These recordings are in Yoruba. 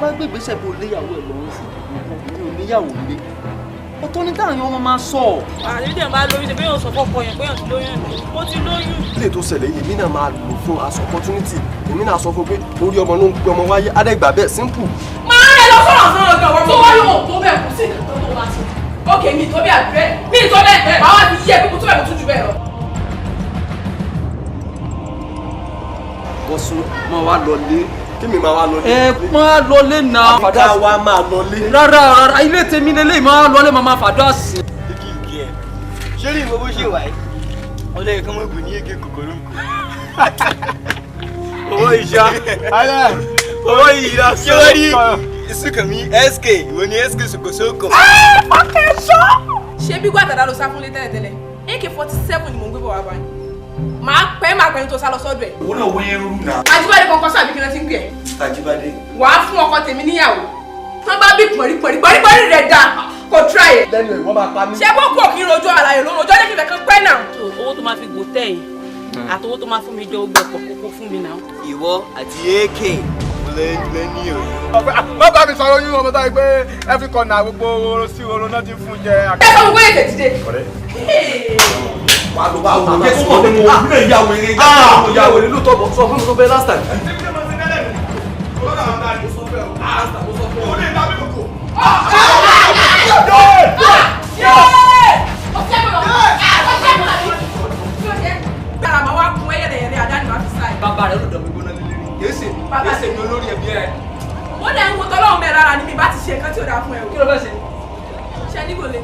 bá gbé ìgbésẹ̀ bó léyàwó ẹ̀ lọ́rùn sí mi ò níyàwó lé. Ọ̀tọ̀ ní táwọn ọmọ máa sọ. Àdéhùn bá lóyún ṣe pé yóò sọ fọ́kọ yẹn pé yóò ti lóyún ni. Mo ti lóyún. Ilé tó ṣẹlẹ̀ yìí èmi náà máa lò fún as opportunity. Èmi náà sọ fún pé orí ọmọ ló ń gbé ọmọ wáyé Adẹ́gbà bẹ́ẹ̀ simple. Máa rẹ̀ lọ sọ̀rọ̀ sọ̀rọ̀ gan ọ̀rọ̀ tó wá lóhùn tó bẹ̀ kú sí ìkàtọ́ tó wá sí. Ókè mi tó bí àbúrẹ́ mi tó bẹ́ẹ̀ bá wá ti yẹ pé mo tó bẹ̀ mo tún jù bẹ́ẹ̀ lọ. Bọ́sùn máa wá lọ lé. Kí mi máa wá lọ lé. Ẹ máa lọ lé náà. Ká wa máa lọ lé. Rárá rárá ilé tèmi lélẹ́yìí máa lọ lé màmá fàdúrà sí. Igi igi ẹ ṣé rí ìwọ bó ṣe wà yìí ọlọ́yẹ kan mọ̀ bù ní ege kòkòrò ń kú. Owó ìṣá owó ìṣá ṣé wọ́n rí Sùkànmí SK ìwọ ni SK Sokosoko. Ọkẹ́ ṣọ́. Ṣé bí gbàdàdà ló sá fún lé tẹ́lẹ̀tẹ́lẹ̀? AK-47 ni mò ń gbé bọ̀ wá báyìí. Màá pẹ́ máa pẹ́ ní tó sá lọ sọ́dọ̀ ẹ̀. Òun náà wọ́n yẹn rú náà. Ajíbádé kankan sọ àbí kí ló ti ń gbé ẹ̀. Ajíbádé. Wàá fún ọkọ tèmi níyàwó. Tán bá bí pọ̀nrí pọ̀nrí pọ̀nrí pọ̀nrí rẹ̀ dà kò try ẹ̀. Lẹ́nu ìwọ́n máa pa mí. Ṣé bó kú òkè rojú àlàyé ló rojọ́ jẹ́ kí ìfẹ́ kan pẹ́ náà. Owó tó máa fi gò tẹ̀ yìí àtowó tó máa fún mi jọ gbẹ pọ̀ kókó fún mi náà. Ìwọ àti AK lẹ ní o. Má bá mi sọ̀rọ̀ oyún ọmọ táyì pé every corner gbogbo oró sí oró náà ti fún jẹ. Ẹ sọ fún bóyá tètè dé. Wà á lọ bá wò ó kí sọ fún mi lè ya wèrè ya wèrè lóòótọ́ bọ̀ sọ fún mi tó fẹ́ last time. Bàbá rẹ̀ ló dọ̀ mí gbóná lé lérí. Kèése kèése ni olórí ẹbí ẹ. Ó dẹ̀ ń wo tọ́lọ́run bẹ́ẹ̀ rárá ni mi bá ti ṣe nǹkan tí ò dáa fún ẹ o. Kí ló fẹ́ ṣe? Ṣé ní kò le?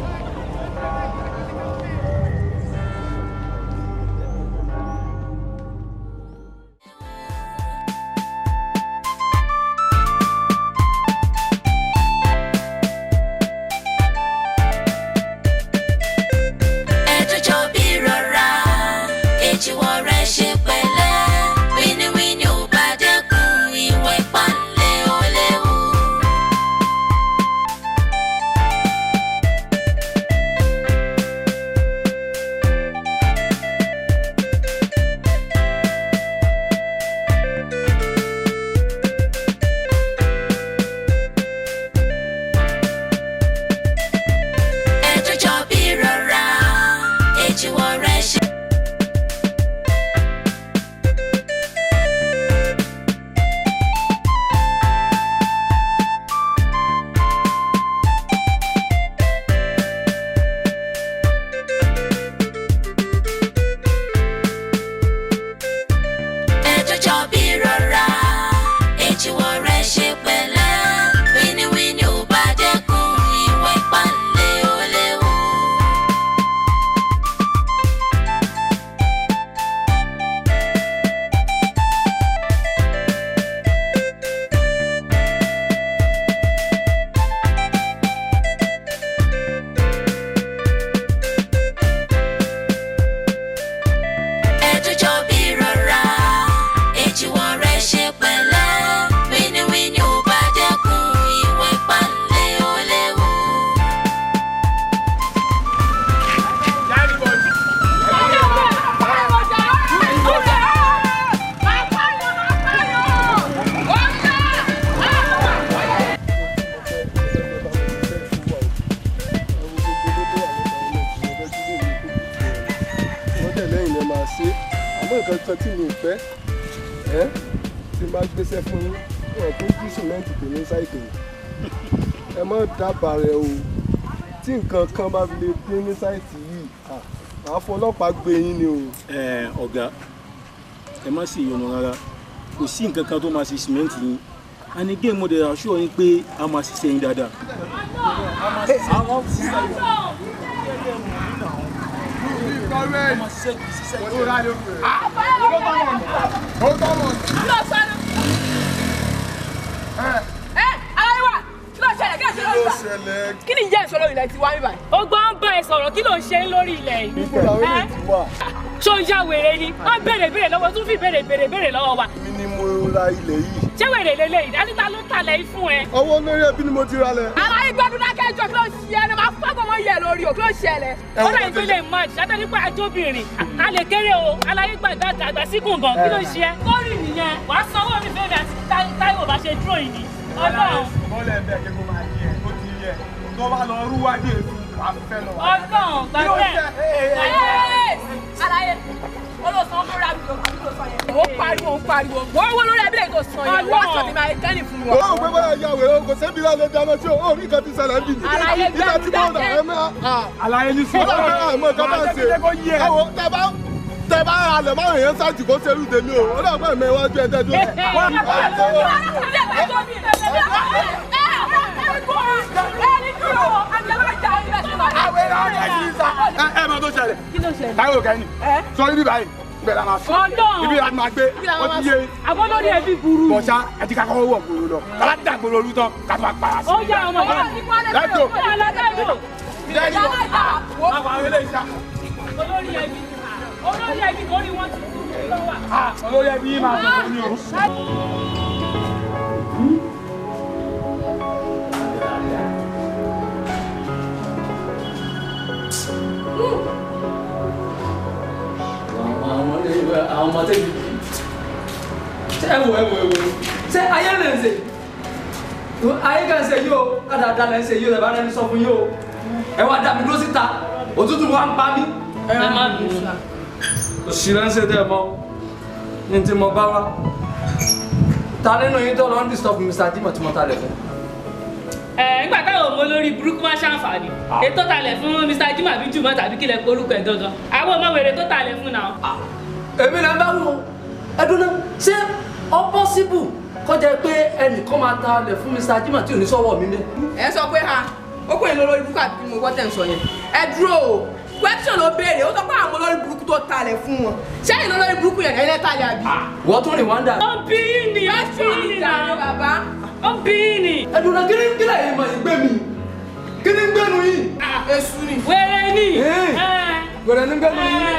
Dábàá rẹ o tí nǹkan kan bá fi lè dé ní sáìtì yìí màá fọlọ́pàá gbé yín ni o. Ẹ ọ̀gá ẹ má sì yọnu rárá kò sí nǹkan kan tó máa ṣe sìmẹ́ǹtì yín and again mo dẹ̀ assure yín pé a máa ṣiṣẹ́ yín dáadáa. Kí ni ìyá ìsọ̀rọ̀ ilẹ̀ ti wá mi báyìí? Ó gbọ́ ń bá ẹ sọ̀rọ̀ kí ló ń ṣe lórí ilẹ̀ yìí? Ṣó ń ya wèrè ni? Wọ́n béèrè béèrè lọ́wọ́ tún fi béèrè béèrè béèrè lọ́wọ́ wa. Mi ni mo ra ilẹ̀ yìí. Ṣé wèrè lélẹ́yìí? Anita ló talẹ̀ yìí fún ẹ. Ọwọ́ lórí ẹbí ni mo ti ra lẹ̀. Aláyé gbọ́dún dákẹ́jọ́ kí ló ṣe ẹni máa fọ́gbọ́n mọ́ yẹ lórí o kí ló ṣẹlẹ̀? Ó dà ìpínlẹ̀ March látàrí pé àjọbìnrin a lè kéré o aláyé gbàgbà àgbà síkùn gan kí ló ṣe ẹ́? Kórì nìyẹn wàá sanwó mi fẹ́mi àti Táíwò bá ṣe dúró yìí ni. Ọlọ́run. Bọ́lẹ̀ ń bẹ̀ kí kò máa yẹ, ó ti yẹ. Tó bá lọ rú wájú èso, wàá fẹ́ lọ. Ọlọ́run gbàgbẹ́. Àlàyé olóòsàn lórí àbílò àbílò sọ yẹn. Ó pariwo ó pariwo. Wọ́n wọ́n lórí abílẹ̀ tó sọ yẹn. Wọ́n sọ ti máa kẹ́ni fún wọn. Ó pé bóyá ìyá wèrè kò sẹ́bi náà lè dáná tí ó rí nǹkan ti ṣẹlẹ̀ bí. Àlàyé Ìgbà tí mo rà ẹ máa. Àlàyé ní sùúrù. Ó dàgbé àmọ́ nǹkan bá ń ṣe. Ẹ wo tẹ bá tẹ bá alẹ̀ márùn yẹn ṣáàjì kó ṣerú tèmi o. Ó dàgbé ẹ̀mẹ́ iwájú ẹ̀ tẹ́jú. Ẹ mọ tó ṣẹlẹ̀. Táíwò kẹ́ni. Sọ ibi báyìí. Bẹ́ẹ̀ la máa sùn. Ọlọ́run. Ibi la máa gbé. Ó ti yé. Àbọ̀ lórí ẹbí burú. Bọ̀ṣá ẹ ti ká kọ́kọ́ wọ̀ gbòòrò lọ. Kálá dà gbòòrò olú tán ká tó máa para sí. Ó yá ọmọ yẹn. Let's go. Ó yá Táíwò. Àwọn eléyìí sá. Olórí ẹbí. Olórí ẹbí kò rí wọn ti kú lọ́wọ́. Olórí ẹbí yìí máa sọ̀rọ̀ ní o. Àwọn ọmọ tẹ́bi ṣé ẹ wò ẹ wò ẹ wò ṣé ayé lè ń ṣe ayé kan ṣe yìí o kádàdá lè ń ṣe yìí o ẹ bá rẹni sọ fún yìí o ẹ wá dá mi dúró síta òtútù wa ń pa mí. Ẹ má bínú. Òṣì ló ń ṣe tẹ́ ẹ mọ ní tí mo bá wá ta nínú yín tó lọ ń disturb Mr. Jimoh tí mo ta lẹ̀ fún. Ẹ nígbà táwọn ọmọ olórí burúkú máa ṣàǹfààní ètò talẹ̀ fún Mr. Jimoh àbí Jùmọ̀ tàbí kílẹ̀ porúkọ ẹ̀ gangan àwọn ọmọ wèrè tó talẹ̀ fún náà. Èmi là ń bá wò ẹdun náà ṣé ọ pọ́síbù kọjá pé ẹnìkan máa ta lẹ̀ fún Mr. Jimoh tí ò ní sọ́wọ́ mi mẹ́. Ẹ sọ pé ha ó kò ní lórí burúkú àbí mo gbọ́ tẹ̀ ń sọ yẹn. Ẹ dúró o question ló béèrè ó sọ pé àwọn olórí burúkú tó talẹ̀ fún wọn ṣé ìlú olórí burúkú yẹn ẹ̀yìn lẹ́tàlẹ̀ àbí. Wọ́n tún rìn wọ́n dà. Ó ń bí ní ó ń bí ní náà bàbá. Ó ń bí ní. Ẹdun náà kí ni kí lẹ́yìn mọ̀ ìgbé mi kí ni ń gbénu yìí. Èṣù ni. Wèrè ni. Wèrè ni ń gbénu yìí.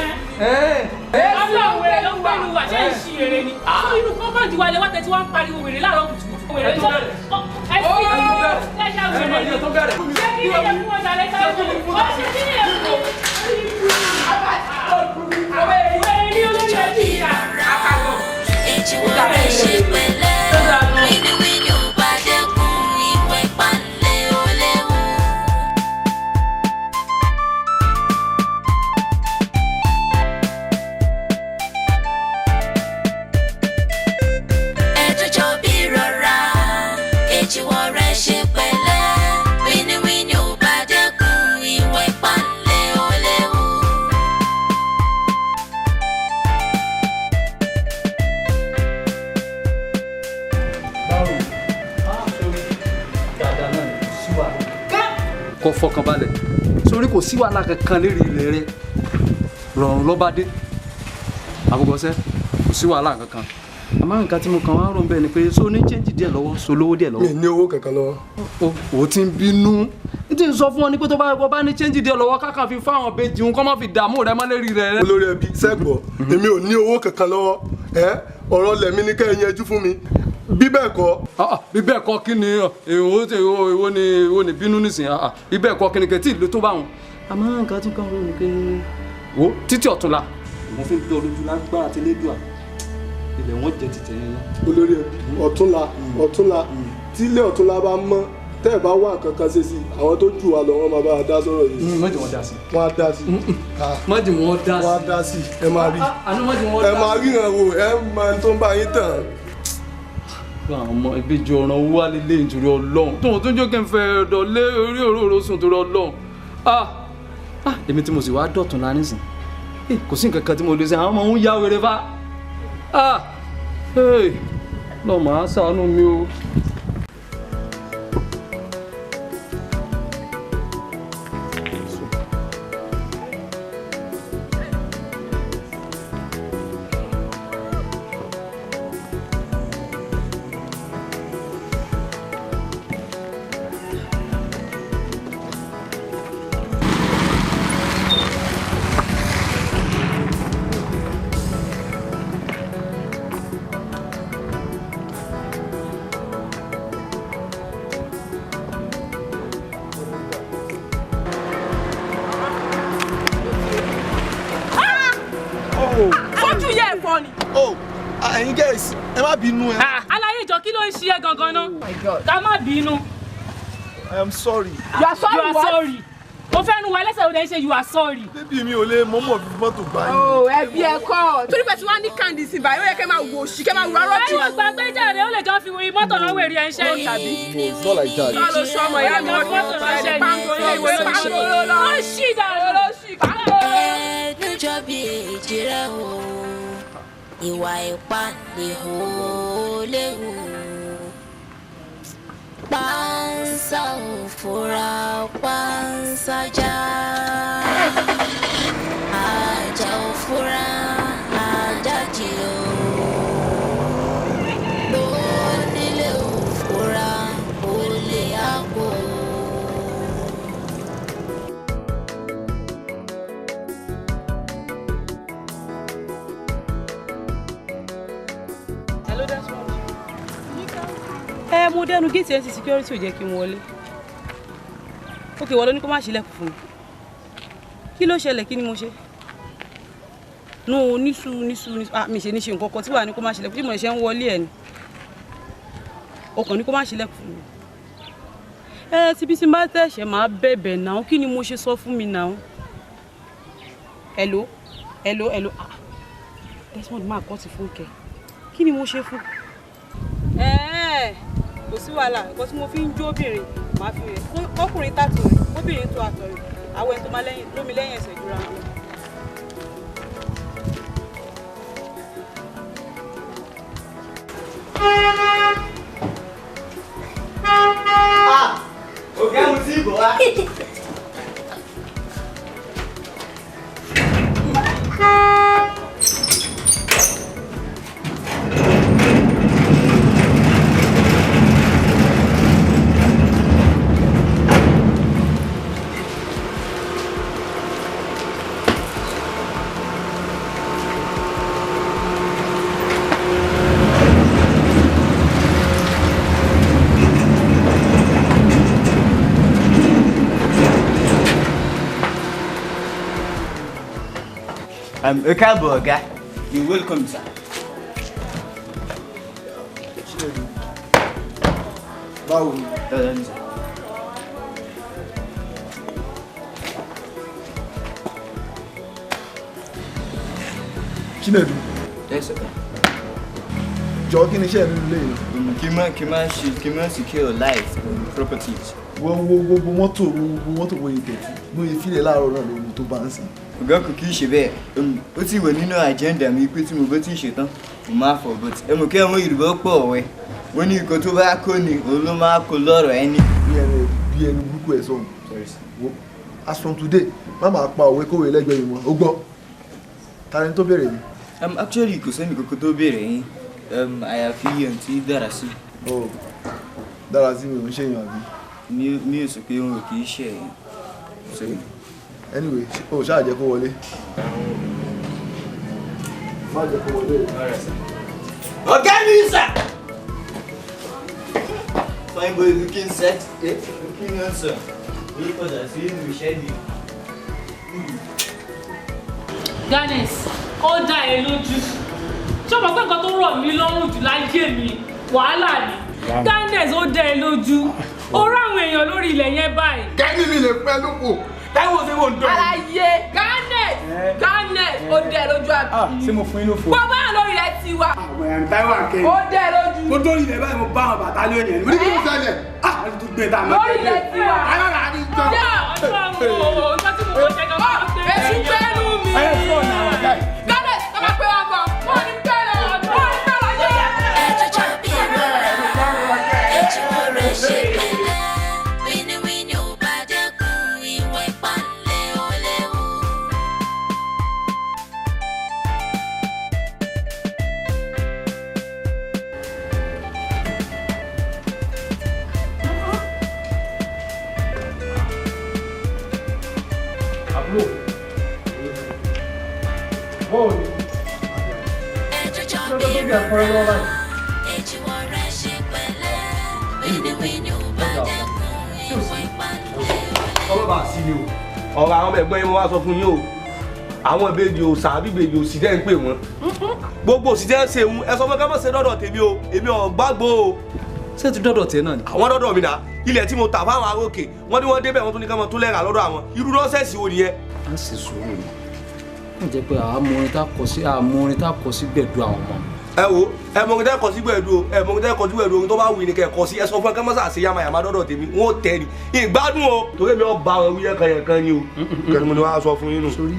Ọlọ́run wèrè ló ń gbẹ́nu wà ṣé ìṣì wèrè ni. Fún inú kọ́ńpáǹdì wa lè wá tẹ́tí wá ń pariwo wèrè láàárọ̀ kùtùkùtù. Wèrè tó ẹ sí ẹ̀ṣà wèrè ni. Ṣé kí ni ẹ̀fún ọjà lẹ́ka ẹ̀fún? Ó ṣe kí ni ẹ̀fún? Wèrè ni olórí ẹbí yìí. Èjìwọ́ rẹ̀ ṣe pẹ̀lẹ́, wíníwíní ò bá dẹ́kun ìwà ìpàlẹ̀ ó léwu. Ẹ̀dùjọ́ bí rọra, èjìwọ́ rẹ̀ ṣe pẹ̀lẹ́, wíníwíní ò bá dẹ́kun ìwà ìpàlẹ̀ ó léwu. Kó fọkànbalẹ̀ sórí kò sí wàhálà kankan lérí ilẹ̀ rẹ rọrùn ló bá dé àbúgbọ́sẹ́ kò sí wàhálà kankan àmọ́ nǹkan tí mo kàn wá rò ń bẹ̀ ni pé so ní chẹ́ǹjì díẹ̀ lọ́wọ́ so lówó díẹ̀ lọ́wọ́. Mi ní owó kankan lọ́wọ́. O ti ń bínú n ti sọ fún ọ ní pé tó bá yẹ kó bá ní chẹ́ǹjì díẹ̀ lọ́wọ́ kákan fi fáwọn bèjì ń kọ́ má fi dààmú rẹ mọ́ lérí rẹ. Olórí ẹbí sẹ́gbọ̀ èmi ò ní owó kankan lọ́wọ́ ẹ ọ̀rọ̀ lẹ̀mí ní kẹ́ ẹ yanjú fún mi bí bẹ́ẹ̀ kọ́. Bí bẹ́ẹ̀ kọ́ kí ni èwo ni èwo ni bínú nísìnyí bí bẹ́ẹ̀ kọ́ kí ni kẹ́tì ìlú tó bá wọn. Àmọ́ nǹkan tí kan rò ní pé wo títí ọ̀túnla mo fi ń dán lójú lágbára tí lédùá ilẹ̀ wọn jẹ títẹ̀ yẹn. Olórí ẹbí ọ̀túnla ọ̀túnla tílé ọ̀túnla bá mọ́ tẹ́ ẹ̀ bá wà nǹkan kan ṣe sí àwọn tó jù wá lọ wọ́n máa bá wa dá sọ̀rọ̀ yìí. Má jẹ́ wọ́n dá sí. Wọ́n á dá sí. Má jẹ́ wọ́n dá sí. Wọ́n á dá sí ẹ máa rí. Ẹ máa ríran wò ẹ máa tó ń bá yín tàn. Àwọn ọmọ ìbejì ọ̀ràn owó wà lélẹ̀ nítorí Ọlọ́run tóun tó ń jó kí n fẹ́ ọ̀dọ̀ lé orí òróró sùn torí Ọlọ́run. Èmi tí mo sì wá dọ̀tún la nísìn kò sí nǹkan kan tí mo lè ṣe àwọn ọmọ ń yá wèrè fa lọ́ọ́ máa ṣàánú mi o. Fojú yẹ ẹ̀fọ́ ni. Oh, ẹ̀yin girls, ẹ má bínú ẹ. Aláyé jọ kí ló ń ṣe ẹ́ gangan náà? Ká má bínú. I am sorry. You are sorry You are what? sorry. O fẹ́ nu wa lẹ́sẹ̀ o dẹ̀ ń ṣe you are sorry. Bébí mi ò lè mọ́mọ́ fi mọ́tò gbá yín. Oh, ẹbí ẹ kọ́. Torí pé tí wọ́n á ní kandi sí báyìí, ó yẹ kẹ́ máa wò òṣì, kẹ́ máa wò arọ́ jù. Ẹ̀yin ò gbà pé jàre, ó lè jọ fi mọ́tò rán wèrè ẹ̀ ń ṣẹ́ ni. No, it's not like that. Sọ ló sọ ọmọ ìyá mi wọ́n Mọ́tò ránṣẹ́ ni. Pangolo ìwé pangolo lọ. Ó ṣì dànù. Olóṣì pangolo. Ẹnu jọ bí èjì rẹ o, ìwà ìpàdé ò léwu. Pánsá ò fura pánsá já. Ajá ò fura ajá jì o. Onílé ò fura olè àpò. Hello, Desmond. Ẹ mo dẹnu géètì ẹ ti security ò jẹ́ kí n wọlé. Ókè wọlé ní kó má ṣílẹ̀kùn fún mi. Kí ló ṣẹlẹ̀? Kí ni mo ṣe? No, níṣu níṣu níṣu ah mi ṣe ní ṣe nǹkan kan tí wàá ní kó má ṣílẹ̀kùn tí mo ṣe ń wọlé ẹ̀ ni. Ọkàn ní kó má ṣílẹ̀kùn fún mi. Ẹ ti bí tí n bá tẹ̀sẹ̀ máa bẹ̀bẹ̀ náà kí ni mo ṣe sọ fún mi náà? Hello hello hello ah Desmond máa kọ́ ti fún kẹ. Kí ni mo ṣe fún? Ẹ̀ẹ́ kò sí wàhálà nǹkan tí mo fi ń jó obìnrin màá fi rẹ̀ ọkùnrin tàtò rẹ̀ obìnrin tó àtọ̀ rẹ̀ àwọn ẹni tó máa lẹ́yìn lómi lẹ́yìn ẹsẹ̀ ìjọra wọn. Ọ̀gá mo ti bọ̀ wá. Ẹ káàbọ̀ ọ̀gá. You're welcome, sir. Chinedu. Báwo ni? Dáadáa ni, sir. Chinedu. Yes, sir. Jọ kí ni iṣẹ́ nínú ilé yìí? Kí má ṣe kí má secure life and properties. Wọ́n wo gbogbo mọ́tò wo ìdẹ̀tí ló yẹ fílẹ̀ láàárọ̀ náà lóhun tó bá ń sìn. Ọ̀gá kò kí í ṣe bẹ́ẹ̀. Ó ti wà nínú agenda mi pé tí mo bá ti ṣe tán, mo máa fọ̀ but ẹ mọ̀ kí àwọn Yorùbá pọ̀ ọ̀wẹ́. Wọ́n ní nǹkan tó bá kó ni òun ló máa kó lọ́rọ̀ ẹni. Bí ẹnu burúkú ẹ̀ sọ̀hún. Wo as from today, má máa pa òwe kówé lẹ́gbẹ̀ẹ́ yìí mọ́, ó gbọ́. Ta ni tó béèrè mi? Actually kò sẹ́ni kankan tó béèrè yín. Àyàfi àǹtí Dárasí. Oh, Dárasí mi ò ń ṣèyàn àbí? Mi ò sọ pé òun ò kì í ṣe ẹ̀yìn. Anyway, o ṣáà jẹ́ kó wọlé. Má jẹ́ kó wọlé. Ọ̀gá mi sà! Fine boy looking set, looking handsome. Yí padà sí inú iṣẹ́ mi. Ganes, ó dá ẹ lójú. Ṣé o mọ̀ pé nǹkan tó rọ̀ mí lọ́rùn jù láyé mi wàhálà ni? Ganes, ó dá ẹ lójú. Ó rá àwọn èèyàn lórí ilẹ̀ yẹn báyìí. Kẹ́ni mi lè pẹ́ lóko. Táíwò ṣe wò ń dán. Àlàyé Ganes Ganes ó dẹ lójú àbí. Ṣé mo fún yín lófo? Bàbá yẹn lórí rẹ ti wá. Àwọn ẹ̀yàn Táíwò àkẹ́yìn. Ó dẹ lójú. Mo dórí ilẹ̀ báyìí mo bá àwọn bàtà lónìí ẹ̀. Mo ní kí ló ṣẹlẹ̀? Ah! Wọ́n ti tún gbé tá a máa Lórí rẹ ti wá. Ayọ̀ là á ní jọ. Èṣù gbẹ́nu mi. Ẹ fọ́ ọ̀nà àwọn àgbà yìí. Ganes tó bá pé wọn kàn, wọ́n ní pẹ́ lọ, wọ́n ní pẹ́ lọ yé. Ẹjọ́jọ́ bí ìrora, èjìwọ́ rẹ̀ ṣe pẹ̀lẹ́. Wíníwíní ò bá dẹ́kun ìwà ìpàlẹ̀ ó léwu. Àbúrò. Bọ́ọ̀ ni. Ẹjọ́jọ́ Ṣé o bí tó bí ẹ̀kọ́ ẹ lọ́wọ́ ìrora, báyìí? èjìwọ́ rẹ̀ ṣe pẹ̀lẹ́. Wíníwíní ò bá dẹ́kun ìwà ìpàlẹ̀ ó léwu. Ọmọ bá sí ni o. Ọ̀rọ̀ àwọn ọmọ ẹ̀gbọ́n yín mo wá sọ fún yín o. Àwọn ìbejì òòsà àbí ìbejì òsì tẹ́ ń pè wọ́n. Gbogbo òsì tẹ́ ń ṣe ń ẹ sọ fún ká má ṣe dọ́dọ̀ tèmi o, èmi ò gbàgbọ́ o. Ṣé ti dọ́dọ̀ tiẹ̀ náà ni? Àwọn dọ́dọ̀ mi náà, ilẹ̀ tí mo tà fáwọn arókè, wọ́n ní wọ́n débẹ̀ wọ́n tún ní ká máa tún lẹ́ra lọ́dọ̀ àwọn. Irú nọ́sẹ̀sì wo nìyẹn? A sì sùúrù ni. Wọ́n jẹ́ pé àmọ́ orin tá a kọ sí gbẹ̀du àwọn ọmọ. Ẹ wo, ẹ mọ orin tẹ́ kọ sí gbẹ̀du o, ẹ mọ orin tẹ́ kọ sí gbẹ̀du, orin tó bá wù ní kẹ́ kọ sí, ẹ sọ fún ẹ ká má ṣàṣe yamayama dọ́dọ̀ tèmi, wọ́n ó tẹ́ ni. Ìgbádùn o, torí mi ò bá wọn wíyẹn kan yẹn kan ni o. Kẹ́ni mo ní wàá sọ fún yín nù. Sórí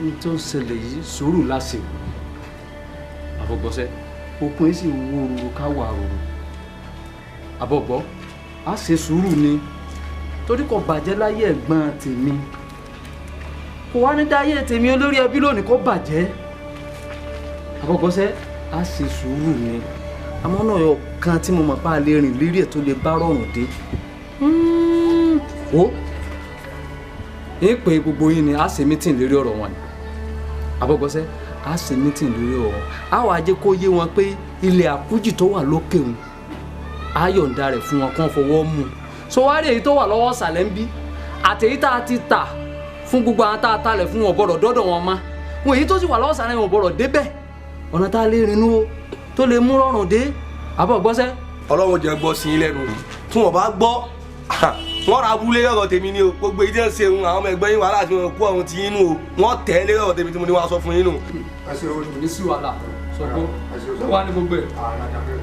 n tó ń ṣẹlẹ̀ yìí, sùúrù lásìkò. Àfọ̀gbọ́sẹ́, okun yìí sì wú ruru ká wà ruru. Àbọ̀gbọ́, a ṣe sùúrù ni. Torí kò bàjẹ́ láyé ẹ̀gbọ́n tèmi. Kò wá ní dáyé tèmi olórí ẹbí lónìí kò bàjẹ́. Àfọ̀gbọ́sẹ́, a ṣe sùúrù ni. Àmọ́ náà yọ kan tí mo mọ̀ pa lè rìn lérí ẹ̀ tó lè bá rọrùn dé. Wo, ń pè gbogbo yín ni a ṣe mítìn lérí ọ̀rọ̀ wọn ni. Àbọ̀gbọ́sẹ́, a ṣe mítìn lérí ọ̀rọ̀ wọn. A wàá jẹ́ kó yé wọn pé ilẹ̀ àkújì tó wà lókè òun, a yọ̀ǹda rẹ̀ fún wọn kán fọwọ́ mú un. So wá rí èyí tó wà lọ́wọ́ ìsàlẹ̀ ń bí, àtèyí tá a ti tà fún gbogbo àwọn tá a talẹ̀ fún wọn gbọ́dọ̀ dọ́dọ̀ wọn mọ́. Wọn èyí tó sì wà lọ́wọ́ ìsàlẹ̀ wọn gbọ́dọ̀ débẹ̀. Ọ̀nà tá a lè rìnnú o tó lè mú rọrùn dé. Àbọ̀gbọ́sẹ́. Ọlọ́run jẹ́ gbọ́ sí i lẹ́nu. Tí wọ́n bá gbọ́, wọ́n ra abúlé ọ̀rọ̀ tèmi ni o. Gbogbo ìdí ẹ̀ ṣe ohun àwọn ọmọ ẹgbẹ́ yín wàhálà tí wọ́n kó ọ̀hún ti yín nù o. Wọ́n tẹ̀ lé ọ̀rọ̀ tèmi tí mo ní wàá sọ fún yín nù. Kò ní sí wàhálà. Sọ pé ó wà ní gbogbo ẹ̀.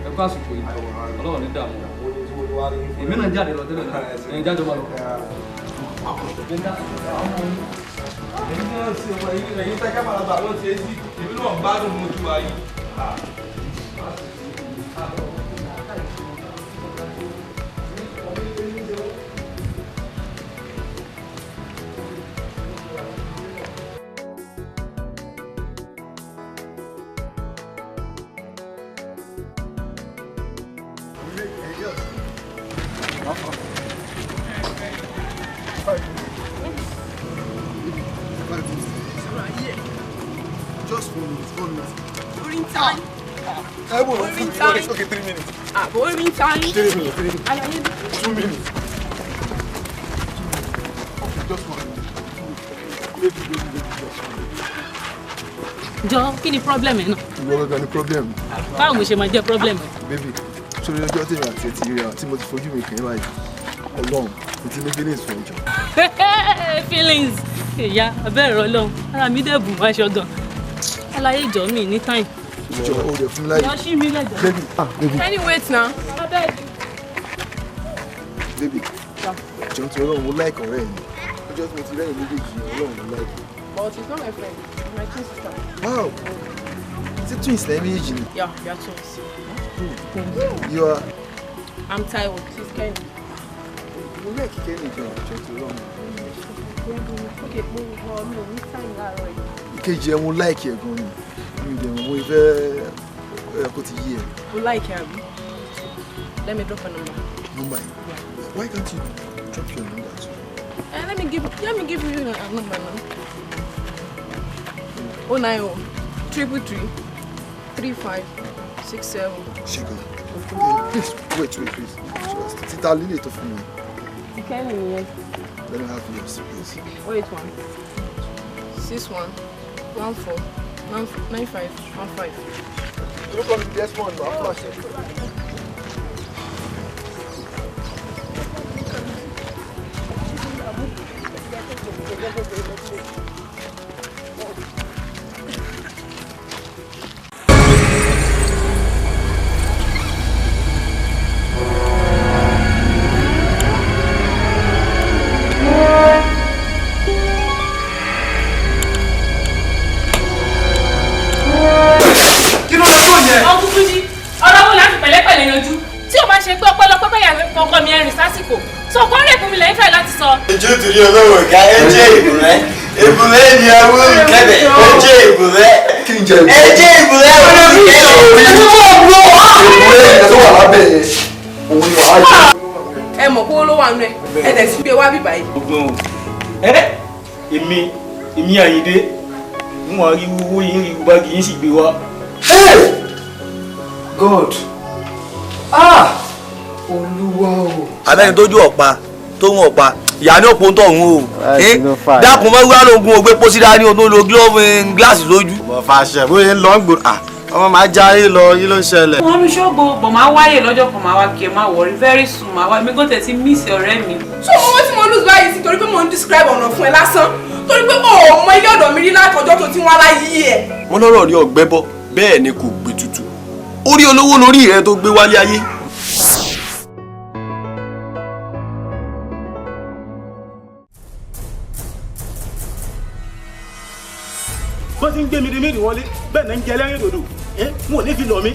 Ẹ kú àsìkò yìí. Ọlọ́run ní dààmú. Èmi náà jáde lọ tẹ́lẹ̀ náà. Ẹ̀yin jáde máa lọ. Èmi náà ṣe ọmọ ẹ̀yin tẹ́kẹ́ bàbá ló ti é sí. Èmi náà gbádùn mojú wa yìí. Just 1 minute, 1 minute. Orí ń ta yín. Orí ń ta yín. Okay, 3 minutes. Àbò orí ń ta yín. 3 minutes, 3 minutes. Àlàyé. 2 minutes. Okay, just 1 minute. Baby, baby, baby, just 1 minute. Jọ, kí ni problem ẹ náà? Ìwọ gangan ni problem. Báwo mo ṣe máa jẹ́ problem ẹ? Baby, sórí ọjọ́ tèmi àti ẹ ti rí ra tí mo ti fojú mi kàn yín báyìí. Ọlọ́run, mo ti ní feelings fún ọjọ́. Feelings! Ìyá, abẹ́ ẹ̀rọ lọ́hùn, ara mi dẹ̀ bù máṣọ gan. Àlàyé ìjọ mi ní time. Jọ, o dẹ̀ fún mi láyè. Yọ sí mi lẹ́jọ́. Baby, ah, baby. Can you wait now? Baby, jọ ti Ọlọ́run, mo like ọ̀rẹ́ mi. Ọjọ́ tí mo ti rẹ́yìn méjèèjì, Ọlọ́run mo like. But she's not my friend, she's my twin sister. Wow! Ṣé twins lẹ́yìn méjèèjì ni? Yeah, we are twins. You are? I'm Taiwo, she's Kenny. Mo like Kenny gan, jọ ti Ọlọ́run. Okay, mo wọ mi ò ní time láàárọ̀ yìí. Ìkejì ẹ mo like ẹ gan ni. Mi ò dẹ̀ mọ̀ mo fẹ́ ẹ kó ti yé ẹ. Mo like ẹ àbí? Let me drop a number. Number yìí? Why can't you drop your number too? Let me give you a number now. 090 333 35 67. Ṣé gan? Okay, please wait, wait, please. Títa lílè tó fún mi. Kenny nìyẹn. Let me have yours, please. 081 61 14 95 15. Look on the next one, I'll flash it. Ojú torí olówó ká ẹjẹ ìbùrẹ́ ìbùrẹ́ ni ọwọ́ ìkẹ́bẹ̀ ẹjẹ ìbùrẹ́ ẹjẹ ìbùrẹ́ ọwọ́ ìkẹ́bẹ̀. Ìbùrẹ́ ìyẹn tó wà lábẹ́ yẹn òun ni wàá jẹ. Ẹ mọ̀ kó ló wà nù ẹ, ẹ tẹ̀ sí pé wá bíbá yìí. Ọgbọ́n o, ẹ èmi èmi Àyìndé ń wà rí owó yín rí báàgì yín sì gbé wá. God! Ah! Olúwa o! Abẹ́ni tójú ọ̀pá tó ń ọ̀pá Ìyá ní òpó ń tọ̀ ń o. Dákun mọ́ wíwá lóògùn ògbé pósí dání o tó lo gíláàsì lójú. Bọ̀ fàṣẹ bóyá ń lọ ń gbòòrò ọmọ máa já yín lọ yín ló ń ṣẹlẹ̀. Wọ́n ní ṣọ́ọ̀bù bọ̀ máa wáyè lọ́jọ́ kan máa wá kí ẹ máa wọrí very soon máa wá mi kò tẹ̀ sí miss ọ̀rẹ́ mi. So owó tí mo lose báyìí sí torí pé mo ń describe ọ̀nà fún ẹ lásán torí pé o ò mọ ilé ọ̀dọ̀ mi rí látọjọ́ tó ti wá láyé ẹ̀. Wọ́n lọ́rọ̀ rí ọ̀gbẹ́ bọ́ bẹ́ẹ̀ ni kò gbé tutù orí olówó lórí rẹ tó gbé wálé ayé. Bó ti ń gbé mi di méjì wọlé bẹ́ẹ̀ náà ń jẹ lẹ́rìn dòdò n ò ní fi lọ mí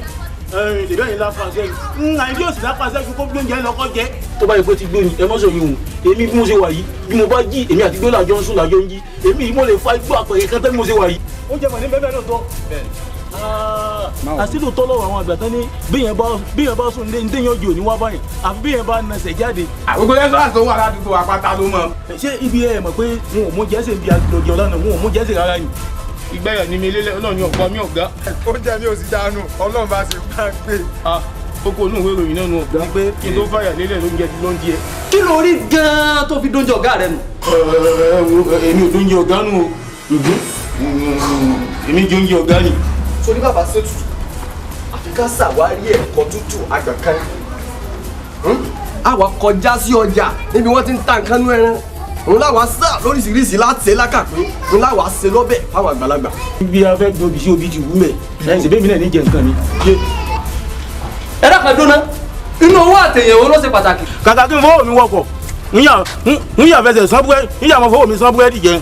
lèbẹ́ yìí láfa sẹ́yìn àyìn yóò sì láfa sẹ́yìn kó gbóúnjẹ lọ́kọ́ jẹ. Tó bá yẹ kó ti gbóni ẹ mọ́ sọ yìí hùn èmi bí mo ṣe wà yìí bí mo bá jí èmi àti gbólà jọ ń sùn lájọ ń jí èmi yìí mo lè fa igbó àpẹẹrẹ kan tẹ́ bí mo ṣe wà yìí. Oúnjẹ mọ̀ ní bẹ́ẹ̀ bẹ́ẹ̀ lóòótọ́. Àṣìlò tọ́lọ̀ àwọn àgbà tán ní bíyẹn bá sùn ní déyàn jò ní wá báyìí àfi bíyẹn bá nasẹ̀ jáde. Gbogbo restaurant tó wà ládùúgbò àpáta ló mọ̀. Ṣé ibi ẹ mọ̀ pé wọn ò mú jẹ́sẹ̀ bí àlọ́jọ́ lánàá wọn ò mú jẹ́sẹ̀ rárá ni. Ìgbẹ́yọ̀ ni mi lélẹ̀ Ọlọ́run yóò pa mí ọ̀gá. Oúnjẹ mi ò sì dànù Ọlọ́run bá ṣe bá gbé. Kókó inú ìwé ìròyìn náà nù ní pé kí n tó fàyà lélẹ̀ lóúnjẹ ti lóúnjẹ. Kí ló rí gan-an tó fi dóúnjẹ ọ̀gá rẹ nù? Èmi ò dóúnjẹ ọ̀gá nù o. Èmi jẹ oúnjẹ ọ̀gá ni. Sórí bàbá ṣètùtù àfi ká ṣàwárí ẹ̀kọ́ tútù àgbàkan. Àwa kọjá sí ọjà níbi wọ́n ti ń ta nǹkan nú ẹran òun láwa sá lóríṣiríṣi láti ṣe lákàpé òun láwa ṣe lọ́bẹ̀ fáwọn àgbàlagbà. Bí a fẹ́ gbin obì sí obì ti wú mẹ́ ẹ̀ ṣe bẹ́ẹ̀ mi náà ní jẹ nǹkan mi. Ẹ dákun dúná inú owó àtẹ̀yẹ̀wò ló ṣe pàtàkì. Kàkà kí n fọwọ́ mi wọkọ̀ ń yà fẹsẹ̀ sán búrẹ́dì ń yà mọ́ fọwọ́ mi sán búrẹ́dì jẹ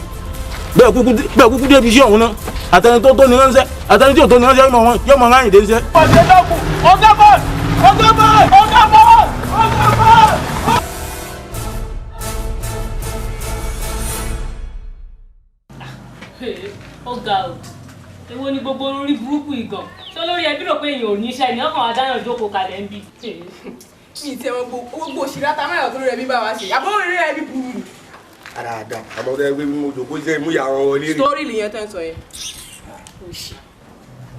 bẹ́ẹ̀ kúkú débi sí ọ̀hún náà àtẹni tó tó ní ránṣẹ́ àtẹni tí ò tó ní ránṣẹ́ yóò mọ ráyìn dé ńṣẹ́. Ọ̀gá bọ́ọ̀lù ọ̀gá bọ́ọ̀lù ọ̀gá bọ́ọ̀lù ọ̀gá bọ́ọ̀lù ọ̀gá bọ́ọ̀lù. Ó ga o, èwo ni gbogbo orí burúkú ìgàn ṣé olórí ẹbí rò pé èèyàn ò ní iṣẹ́ ni ọkàn adáyàn jókòó kalẹ̀ ń bì. Mi ti ẹ̀wọ̀n gbogbo òṣèré àtàmáyọ̀ tó rẹ̀ bí bá wa ṣe àbọ̀ orí rẹ̀ bí burú. Àdàdà àmọ́ ọ̀dọ́ ẹgbẹ́ mi mo jòkó iṣẹ́ ìmúyà àwọn wọlé rè. Sítórì nìyẹn tẹ́ ń sọ yẹn.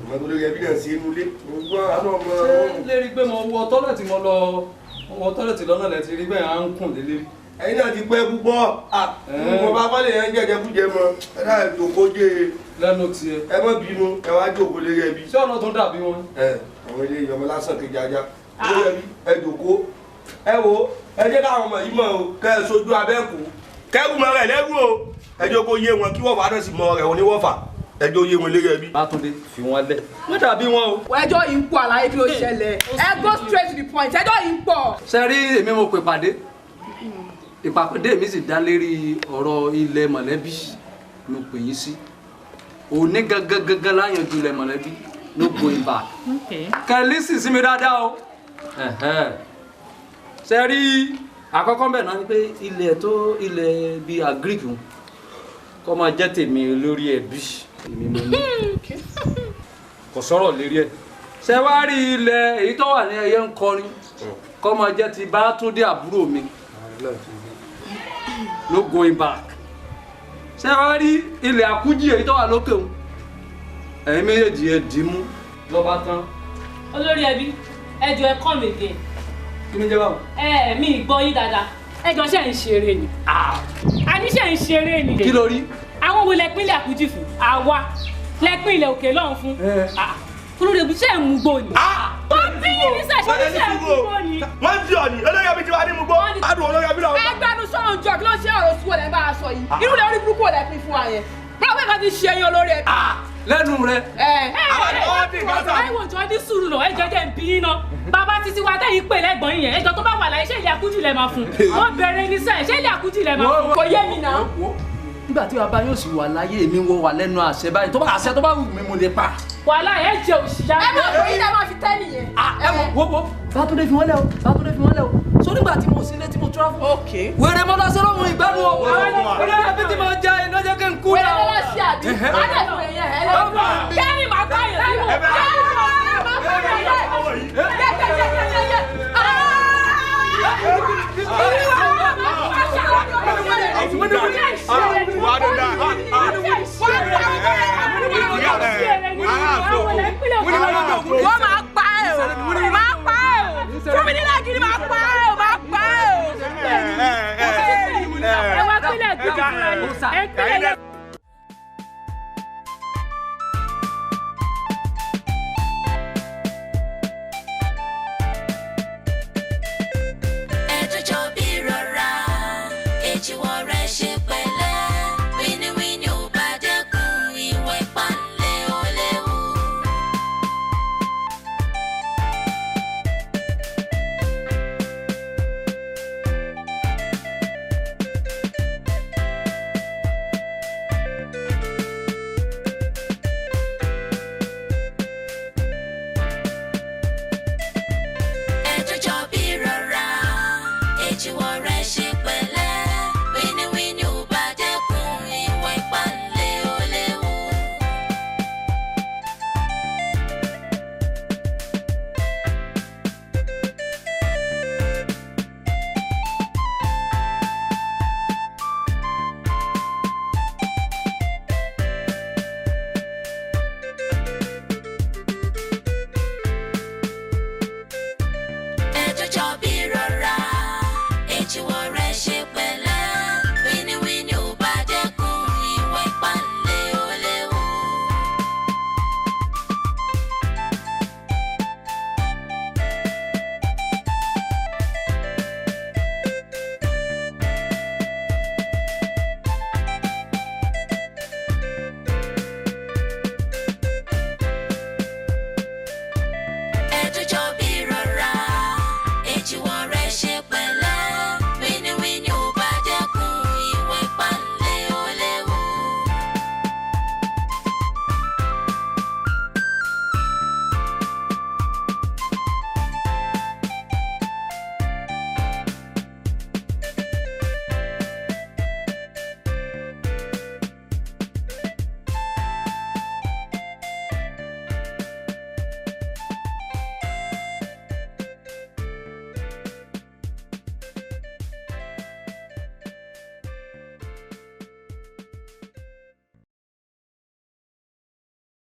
Ìmọ̀ tó lórí ẹbí náà sí inú ilé. Ṣé lérí pé mo wọ tọ́lẹ̀tì mo lọ wọ tọ́lẹ̀tì lọ́nà lẹ ti rí bẹ́ẹ̀ à ń kùn lélẹ́rí. Ẹ̀yin náà ti pẹ́ púpọ̀ mo bá kọ́lé yẹn jẹ́jẹ́ kújẹ mọ́ ẹ náà jòkó jẹ lẹ́nu tiẹ̀. Ẹ má bínú ẹ wá jòkó lérí ẹbí. Ṣé ọ̀nà tó dàbí wọn. Ẹ àwọn ilé ìyọmọ lásán kejì ajá lórí ẹbí ẹ jòkó ẹ wo ẹ jẹ́ káwọn ọmọ yìí mọ̀ o kẹ́ ẹ sojú abẹ́kù kẹ́rù mọ́ rẹ̀ lẹ́rù o ẹ jẹ́ kó yé wọn kí wọ́fà náà sì mọ rẹ̀ wọn ní wọ́fà ẹ jẹ́ ó yé wọn lérí ẹbí. Bátúndé fi wọn lẹ̀ wọ́n dàbí wọn o. Ẹjọ́ yìí ń pọ̀ àlàyé kí ló ṣẹlẹ̀ ẹ go straight to the point ẹjọ́ yìí ń pọ̀. Ṣé rí èmi mo pè pàdé ìpàdé mi sì dá lérí ọ̀rọ̀ ilẹ̀ mọ̀lẹ́bí mo pè yín sí òní gangan gangan láyànjú ilẹ̀ mọ̀lẹ́bí no going back. Kẹ́lí sì sí mi dáadáa o. Ṣé rí àkọ́kọ́ bẹ́ẹ̀ náà ni pé ilẹ̀ tó ilẹ̀ bíi agric kọ́ máa jẹ́ tèmi lórí ẹbí èmi mo ní kò sọ̀rọ̀ lérí ẹ̀. Ṣé wá rí ilẹ̀ èyí tó wà ní ẹyẹ ń kọrin kọ́ máa jẹ́ ti Bátúndé àbúrò mi no going back. Ṣé wá rí ilẹ̀ àkújì èyí tó wà lókè òun ẹ̀yin méjèèjì ẹ̀ dì í mú lọ́ba tán. Olórí ẹbí ẹ jọ̀ọ́ ẹ come again. Kí ni jẹ́ báwo. Ẹ mi gbọ́ yín dáadáa ẹ jọ̀ọ́ ṣe ń ṣeré ni. Àní ṣe ń ṣeré ni. Kí ló rí. Àwọn wo lẹ pínlẹ̀ àkújì fún àwa lẹ pín ilẹ̀ òkè lọ́hùn fún. Olórí ẹbí ṣe ń mú gbó ni. Wọ́n bí yín ní sẹ̀ṣẹ̀ ṣe ń mú gbó ni. Wọ́n ti ọ̀nì olórí ẹbí ti wá ní mú gbó. Adùn olórí ẹbí náà. Ẹgbẹ́nu sọ̀rọ̀ jọ kí ló ṣe ọ̀rọ̀ sùn ọ̀lẹ́ bá a sọ yìí irú lẹ orí burúkú ọ̀lẹ́ pín fún wa yẹn. Bọ́lá pé kan ti ṣe eyín olórí ẹbí. Lẹ́nu rẹ. Ẹ wò jọ ní sùúrù lọ ẹ jọ jẹ́ ń bí yín náà. Bàbá títí wa tẹ́yìn pè lẹ́gbọ̀n yín yẹn ẹjọ́ tó bá wà láyé ṣé ilé àkújì lẹ máa fún. Wọ́n bẹ̀rẹ̀ ní sẹ́yìn ṣé ilé àkújì lẹ máa fún. Kò yé mi náà. Nígbà tí bàbá yóò sì wà láyé èmi wọ wà lẹ́nu àṣẹ báyìí tó bá àṣẹ tó bá wù mí mo lè pa. Wàhálà ẹ jẹ òṣìṣẹ́. Ẹ má fi ilé máa fi tẹ́ nìyẹn. Ẹ wo wo Bátúndé fi wọ́n lẹ̀ o Bátúndé fi wọ́n lẹ̀ o so nígbà tí mo sílé tí mo travel. Wèrè mo lọ sọ́dọ̀ ìgbádùn o. Wèrè ẹbí tí mo jẹ iná jẹ́ kí n kú Wèrè mo lọ sí àbí. Má dẹ̀ fún ẹ̀yẹ ẹ̀ lẹ́nu. Kẹ́rin màá bá yẹn sí mo. Kẹ́rin màá bá yẹn sí mo. Wọ́n máa pa ẹ́ o, máa pa ẹ́ o, fún mi nílẹ̀ gidi máa pa ẹ́ o, máa pa ẹ́ o. Èpè lẹ.